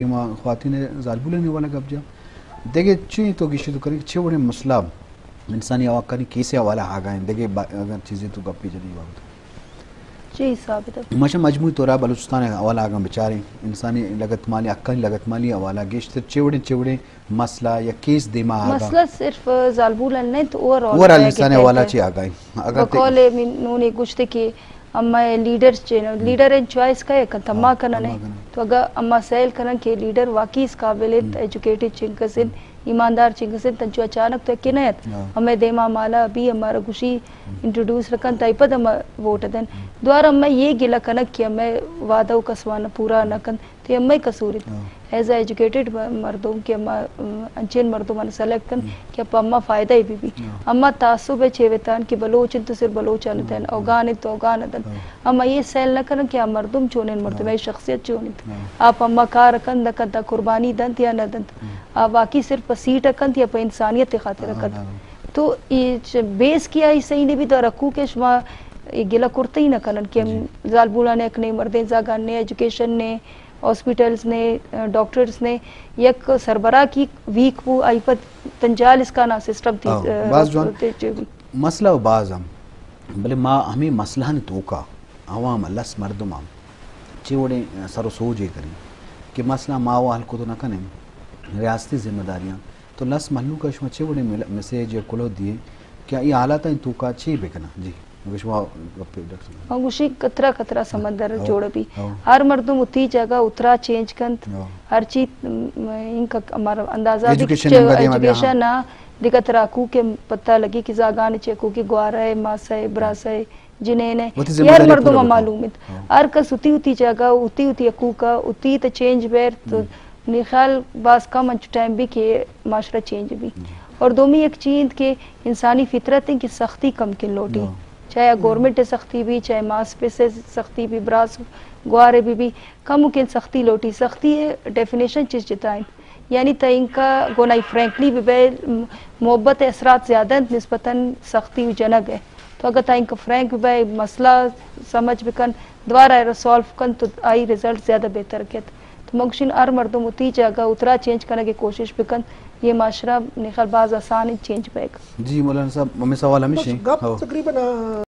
ما خواتین زالبولانی حوالہ گپ جا۔ دگہ چی تو گشی تو کریں کہ چے وڑیں مسئلہ انسانی حقانی کیس حوالہ آگا ہیں، دگہ با-، اگر چیزیں تو گپی جنی بابت۔ چی حساب ہے؟ ماشا مجموعی طور بلوچستان حوالہ آگا بچاریں، انسانی لگت مالی، حقانی لگت مالی حوالہ گیشتر چے وڑیں، چے وڑیں مسئلہ یا کیس دیما آگا؟ مسئلہ صرف زالبولان نہیں تو اوور آل اوور آل انسانی حوالہ چی آگا ہیں؟ اگر تے- بقول من-، نونے گوشتے کہ اما لیڈر چے نہ، لیڈر ان چوائس کا ہے کن تما ہاں، کنن تما ہے۔ کنن۔ تو اگا اما سیل کنن کہ لیڈر واقعی اس قابل ہے، ہم۔ ایجوکیٹڈ چنکس ہیں، ہم۔ ایماندار چنکس ہیں، تنچو اچانک تو کہ نہ ہے۔ ہاں۔ ہمیں دیما مالا ابھی ہمارا گوشی ہم۔ انٹروڈیوس رکن تائی پد ہم ووٹ دن۔ ہم۔ دوارا ہمیں یہ گلہ کنک کہ ہمیں وعدہ و کسوان پورا نہ کن۔ تے امئے قصور انت۔ ہاں۔ ایز اے ایجوکیٹڈ م-، مردم کہ اما، ام، انچین مردمان سلیکٹ کنت ہم۔ کہ پہ اما فائدہ ای بی بی۔ ہاں۔ اما تعصب ء چے وتان کہ بلوچ انت تو صرف بلوچان ہاں، دین، ہاں۔ اوگان انت تو اوگان دنت۔ ہاں۔ اما یہ سیل نہ کنن کہ آ مردم چونین مردم ہاں۔ ء شخصیت چون انت۔ ہاں۔ آ پہ اما کار کنت نہ کنت، آ قربانی دنت یا نہ دنت۔ ہاں۔ آ واقعی صرف پہ سیٹ کنت یا پہ انسانیت خاطر ہاں، کنت۔ ہاں۔ تو یہ چ-، بیس کی آئی صحیح نہیں بھی تو رکھو کہ شما یہ گلہ کرتے ہی نہ کنن کہ ہم جی۔ زالبولان ایک نہیں، مردین زاگان نے، ایجوکیشن نے، ہاسپٹلز نے، ڈاکٹرز نے یک سربراہ کی ویک بو، آئی پد تنجال اس کا نا سسٹم تھی، ہاں، باز جوان۔ تے چے بی۔ مسئلہ و باز ہم، بلے ما ہمیں مسئلہ نے توکا عوام لس مردم ہم چے وڑیں سر و سوج ء کریں کہ مسئلہ ما و حل کت نہ کنیں، ریاستی ذمہ داریاں تو لس مہلوک ء شما چے وڑیں مل-، میسج یا کلوہ دیے کہ اے حالاتاں توکا چے بکناں؟ جی۔ اگہ شما گپے ڈاکٹر صاحب۔ من گوشی قطرہ قطرہ سمندر ہاں، جوڑ بی۔ ہاں۔ ہر مردم اتی جگہ اترا چینج کنت۔ ہاں۔ ہر چیز، م، انکا ہمارا اندازہ بھی ایجوکیشن کہ نمبر دیما بھی، ایجوکیشن ہاں۔ نا، دگہ ترا حقوق کے پتہ لگی کہ زاگان چے حقوق کی گوارا ہے، ماسا ہے، براسا ہے، جنین ہے۔ وتی یہ ذمہ ہر داری مردم پورا بکن۔ معلوم ہے۔ ہاں۔ ہر کس اتی اتی جگہ، اتی اتی حقوق کا، اتی تے چینج بیر تو ہم۔ نی خیال باز کم انچو ٹائم بھی کہ معاشرہ چینج بھی۔ جی۔ اور دومی ایک چیز کہ انسانی فطرت ہے کہ سختی کم کن لوٹی۔ ہاں۔ چاہے گورنمنٹ سختی بھی، چاہے ماس پہ سے سختی بھی، براس گوارے بھی بھی، کم کن سختی لوٹی۔ سختی ہے ڈیفینیشن چیز جتا ہے۔ یعنی تا انکا گونائی فرینکلی بھی بے، م-، محبت اثرات زیادہ انت نسبتاً سختی و جنگ ہے۔ تو اگر تا انکا فرینک بھی بے، مسئلہ سمجھ بکن، دوارا ایرا سالو کن تو آئی رزلٹ زیادہ بہتر کت۔ تو مگشین ہر مردم اتی جاگہ اترا چینج کنگ ء کوشش بکنت، یہ معاشرہ نی خیال باز آسان انت چینج بیگ۔ جی مولانا صاحب، ہمیں سوال ہمیش بس ہیں۔ گپ ہاں۔ تقریباً، آ،